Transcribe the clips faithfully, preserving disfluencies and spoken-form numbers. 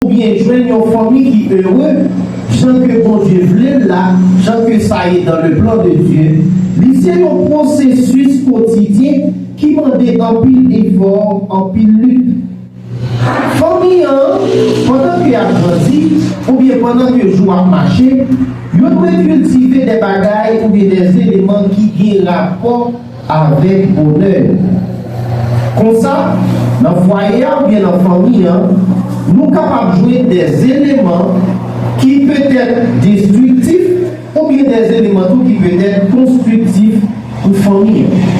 oubyen jwenn yon fanmi ki ere, jan ke Bondye vle l la, jan ke sa ye dans le plan de Dieu, li se yon pwosesis kotidyen ki mande anpil efò, anpil lit. Fanmi an, pandan ke y ap grandi, oubyen pandan ke jou ap mache, yo dwe kiltive de bagay oubyen de eleman ki gen rapò avèk bonè. Konsa, nan fwaye a oubyen nan fanmi an, nou kapab jwenn de eleman ki petèt destriktif oubyen de eleman tou ki petèt konstriktif pou fanmi an.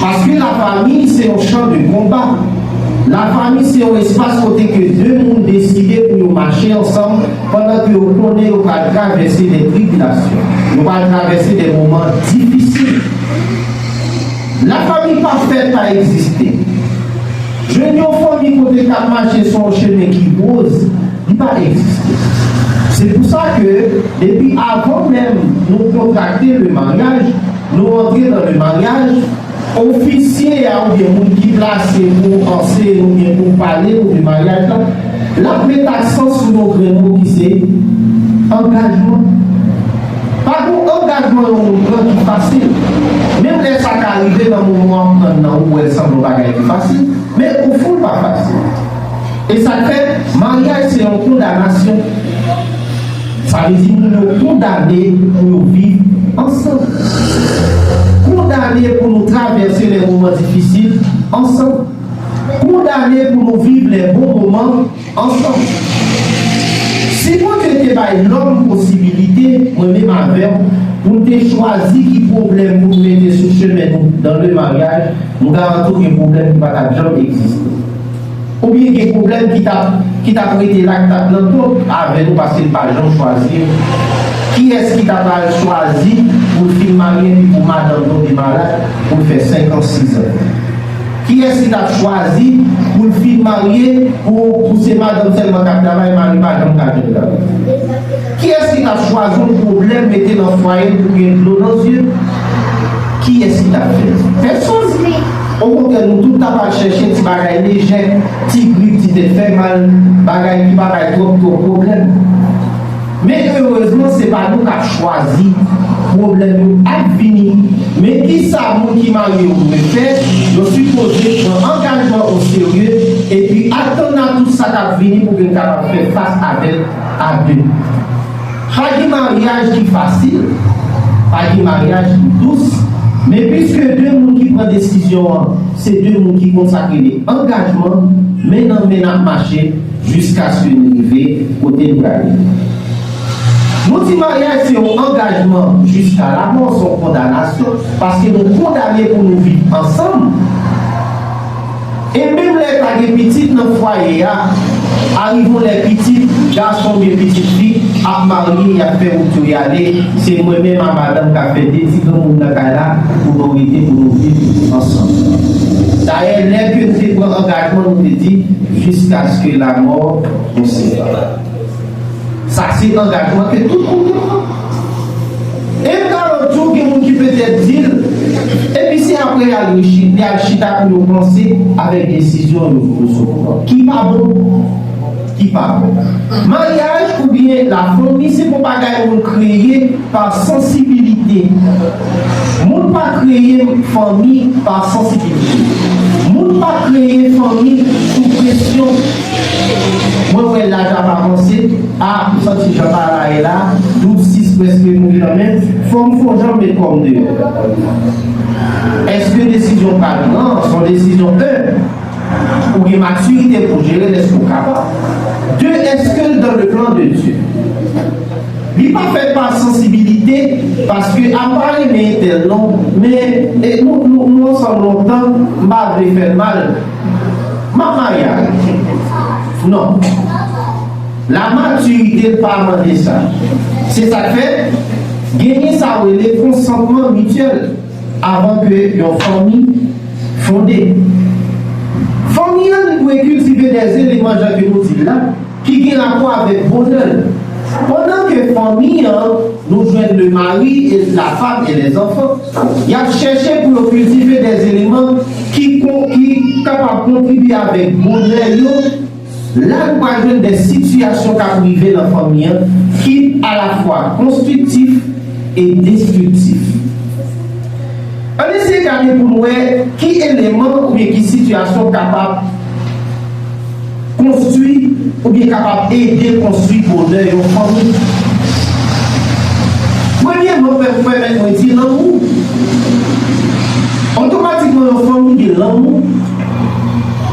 Paske lafanmi se yon chan de konba. Lafanmi se yon espas kote ke de moun deside pou yo mache ansanm pandan ke yo konnen yo pral travèse de tribilasyon. Yo pral travèse de moman difisil. Lafanmi pafè pa egziste. Jwenn yon fanmi kote k ap mache sou yon chemen ki woz, li pa egziste. Se pou sa ke depi avan menm nou kontrakte le maryaj, nou antre nan le maryaj, ofisye a oubyen moun ki plase pou anseye oubyen pou pale nou de maryaj la, l ap met aksan sou yon grenn mo ki se angajman. Pa gen angajman yon moun pran ki fasil. Menm lè sa ka rive nan moman w ap pran nan, ou wè l sanble yon bagay ki fasil, men o fon l pa fasil. E sa k fè, maryaj se yon kondanasyon. Sa vle di moun yo kondane pou yo viv ansanm. Kondane pou nou travèse lè moman difisil ansanm. Kondane pou nou viv lè bon moman ansanm. Si Bondye te bay lòm posibilite, mwen menm avè w, pou n te chwazi ki pwoblèm pou n mete sou chemen nou dans le maryaj, m garanti w gen pwoblèm ki pa t ap janm egziste. Oubyen gen pwoblèm ki t ap, ki t ap rete la, ki t ap nan tonb avè nou paske n pa janm chwazi. Kiyès ki ta pral chwazi pou l fin marye epi pou madanm tonbe malad pou l fè senk an, sis an? Kiyès ki t ap chwazi pou l fin marye pou, pou se madanm sèlman k ap travay, mari pa janm ka jwenn travay? Kiyès ki t ap chwazi yon pwoblèm mete nan fwaye l pou gen dlo nan zye? Kiyès ki t ap fè l? Pèsonn. Okontrè, nou tout t ap al chèche ti bagay lejè, ti grip, ti tèt fè mal, bagay ki pa bay twòp, twòp pwoblèm. Men erezman, se pa nou k ap chwazi. Pwoblèm yo ap vini. Men kisa moun ki marye yo dwe fè? Yo sipoze pran angajman oserye epi atann a tout sa k ap vini pou ke n kapab fè fas avè l a de. Pa gen maryaj ki fasil, pa gen maryaj ki dous, men piske de moun ki pran desizyon an, se de moun ki konn sa k rele angajman, men nan men n ap mache jiskaske n rive kote n prale. Nou di maryaj se yon angajman jiska lamò, se yon kondanasyon, paske nou kondane pou nou viv ansanm. E menm lè pa gen pitit nan fwaye a, arive yon lè pitit gason oubyen pitit fi ap marye, y ap fè wout yo y ale, se mwen menm a madanm k ap fè de ti granmoun nan kay la pou nou rete, pou nou viv ansanm. Dayè, lè ke n te pran angajman, nou te di, jiskaske lamò nou separe. Sa se angajman ke tout moun dwe pran. E m ka di w, gen moun ki petèt di l, epi se apre y al rechi-, y al chita pou yo panse avèk desizyon yo, yo sot pran. Ki pa bon. Ki pa bon. Maryaj oubyen lafanmi, se pou bagay moun kreye pa sansibilite. Moun pa kreye fanmi pa sansibilite. Moun pa kreye fanmi sou presyon. Mwen wè laj ap avanse. A, m santi jan bagay la, doub sis prèske mouri kanmenm. Fò m fè yon jan m met kò m deyò. Èske desizyon w pral pran, se yon desizyon, en, ou gen matirite pou jere l, èske w kapab? De, èske l dans le plan de Dieu? Li pa fèt pa sansibilite, paske a m pa renmen entèl non, men, e, nou, nou, nou ansanm lontan, m pa vle fè l mal. M ap marye avè l. Non. Lamatirite pa mande sa. Se sa k fè, genyen sa yo rele konsantman mityèl avan ke yon fanmi fonde. Fanmi an, li dwe kiltive de eleman, jan ke nou di l la, ki gen rapò avèk bonè l. Pandan ke fanmi an, nou jwenn le mari et la femme et les enfants, y ap chèche pou yo kiltive de eleman ki kon-, ki kapab kontribye avèk bonè yo La nou pral jwenn de sitiyasyon k ap rive nan fanmi an ki alafwa konstriktif e destriktif. Ann eseye gade pou n wè ki eleman oubyen ki sitiyasyon kapab konstwi oubyen kapab ede konstwi bonè yon fanmi. Premyèman, pè- pèmèt mwen di lanmou. Otomatikman, yon fanmi gen lanmou.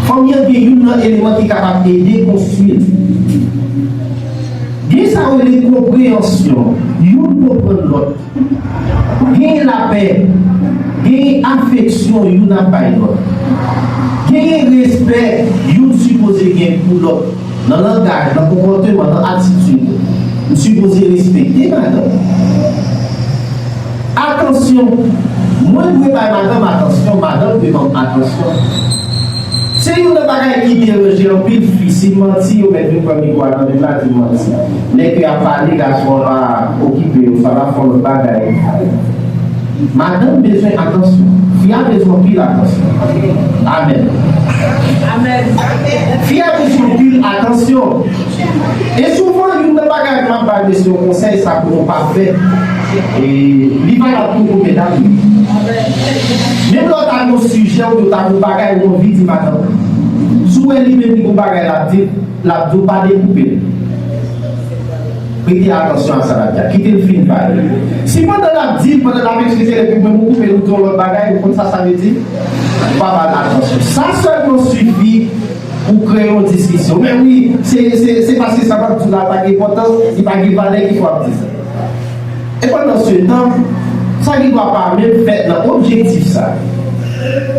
Fanmi an gen youn nan eleman ki kapab ede konstwi l. Gen sa yo rele konpreyansyon, youn konprann lòt. Genyen lapè, genyen afeksyon youn ap bay lòt. Genyen respè youn sipoze gen pou lòt. Nan langaj, nan konpòteman, nan atitid. M sipoze respekte madanm. Atansyon. Mwen dwe bay madanm atansyon, madanm dwe ban m atansyon. Se youn nan bagay ki deranje anpil fi. Si m manti, yo mèt vin pran mikwo a nan men m la, di m manti. Nèg yo ap pale, gason an pa okipe yo, sa va fè yon lòt bagay. Madanm bezwen atansyon. Fi a bezwen anpil atansyon. Amèn. Amèn. Fi a bezwen anpil atansyon. E souvan, youn nan bagay m ap bay mesye yo konsèy, sa pou nou pa fè. E li valab tou pou medam yo. Menm lè w ta gen yon sijè oubyen w ta gen yon bagay ou anvi di madanm ou, si w wè li menm li gen yon bagay l ap di, l ap di w pa dekoupe l. Prete atansyon a sa l ap di a. Kite l fin pale. Si pandan l ap di l, pandan l ap eksplike l, epi w menm ou koupe l, ou di yon lòt bagay, ou konn sa sa vle di? Ou pa ba l atansyon. Sa sèlman sifi pou kreye yon diskisyon. Men wi, se, se, se paske sa m ap di w la pa gen enpòtans, li pa gen valè ki fè w ap di sa. E pandan se tan, sa gen dwa pa menm fèt nan objektif sa.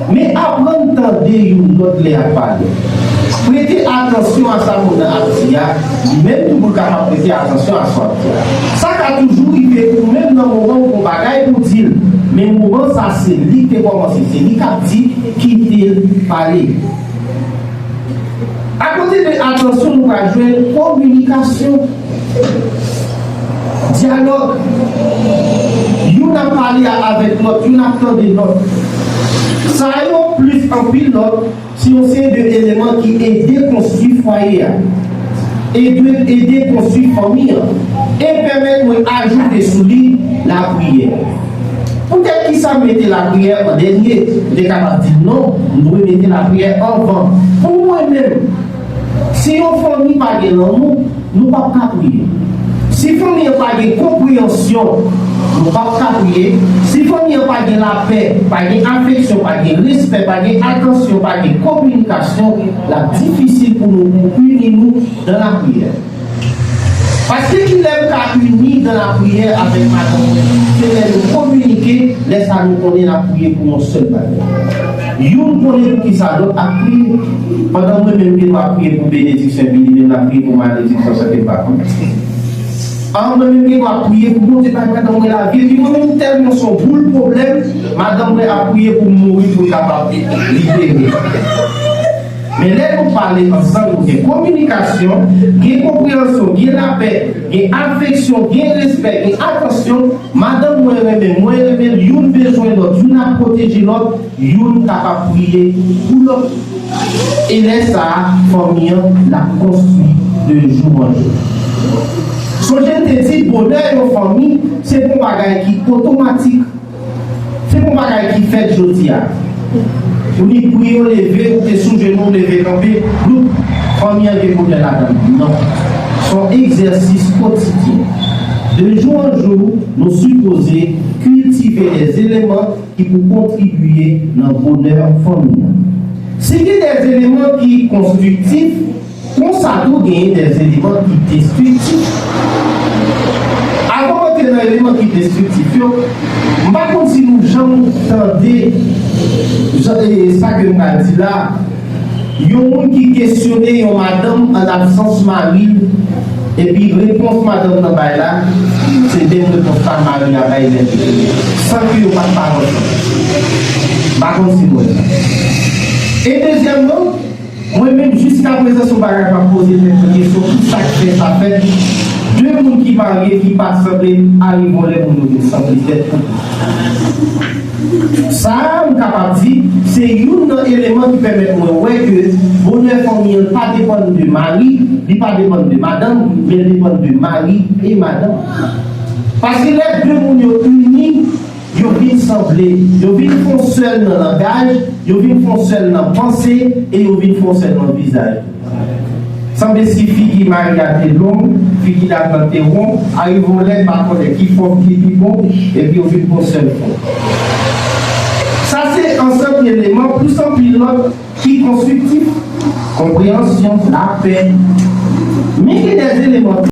Men aprann tande youn lòt lè y ap pale. Prete atansyon a sa moun nan ap di a, li menm tou pou l kapab prete atansyon a sa w ap di a. Sa ka toujou rive ou menm nan moman ou gon bagay pou w di l, men moman sa se li ki te kòmanse, se li k ap di, kite l pale. Akote de atansyon, nou pral jwenn kominikasyon. Dyalòg. Youn ap pale a- avèk lòt, youn ap tande lòt. Sa yo plis anpil lòt, se yon seri de eleman ki ede konstwi fwaye a. Ede, ede konstwi fanmi an. E pèmèt mwen ajoute sou li lapriyè. Poutèt ki sa m mete lapriyè an dènye? M te kapab di non, m dwe mete lapriyè anvan. Pou mwen menm, si yon fanmi pa gen lanmou, nou p ap ka priye. Si fanmi an pa gen konpreyansyon, nou p ap ka priye. Si fanmi an pa gen lapè, pa gen afeksyon, pa gen respè, pa gen atansyon, pa gen kominikasyon, l ap difisil pou nou ini nou nan lapriyè. Paske kilè m ka ini dan lapriyè avèk madanm mwen? Se lè nou kominike, lè sa nou konnen n ap priye pou yon sèl bagay. Youn konnen pou kisa lòt ap priye. Pandan mwen menm gen dwa priye pou benediksyon, epi li menm l ap priye pou malediksyon, sa ke m pa konn. An, mwen menm gen dwa priye pou Bondye bay madanm mwen lavi, epi mwen menm tèlman se yon boul pwoblèm, madanm mwen ap priye pou m mouri pou l kapab libere. Men lè nou pale ansanm, nou gen kominikasyon, gen konpreyansyon, gen lapè, gen afeksyon, gen respè, gen atansyon, madanm mwen renmen, mwen renmen l, youn bezwen lòt, youn ap pwoteje lòt, youn kapab priye pou lòt. E lè sa a, fanmi an l ap konstwi de jou an jou. Sonje m te di, bonè yon fanmi, se pa yon bagay ki otomatik. Se pa yon bagay ki fèt jodi a. Ou ni priye, w leve, ou te sou jenou, w leve kanpe, loup, fanmi an gen bonè ladan l. Non. Se yon egzèsis kotidyen. De jou an jou, nou sipoze kiltive de eleman ki pou kontribiye nan bonè fanmi an. Si gen de eleman ki konstriktif, konsa tou genyen de eleman ki destriktif. Avan m antre nan eleman ki destriktif yo, m pa konn si nou janm tande jan, e, sa ke m pral di la, yon moun ki kesyone yon madanm an absans mari l, epi repons madanm nan bay la, se menm repons sa mari a bay lè l te, san ke yo pa t pale ansanm. M pa konn si nou wè sa. E dezyèmman, Mwen menm, jiska prezan, se yon bagay m ap poze tèt mwen kesyon, pou sa k fè sa fèt. De moun ki marye ki pa sanble, arive yon lè moun yo vin sanble tèt pou tèt. Sa a, m kapab di, se youn nan eleman ki pèmèt mwen wè ke bonè fanmi an pa depann de mari, li pa depann de madanm, men l depann de mari e madanm. Paske lè de moun yo ini, yo vin sanble, yo vin fon sèl nan langaj, yo vin fon sèl nan panse, e yo vin fon sèl nan vizaj. Sanble si figi Maria te long, figi Nathan te won, arive yon lè pa konnen ki fòm ki pi bon, epi yo vin fon sèl fòm. Sa se ansanm eleman plis anpil lòt ki konstriktif, konpreyansyon, lapè. Men gen de eleman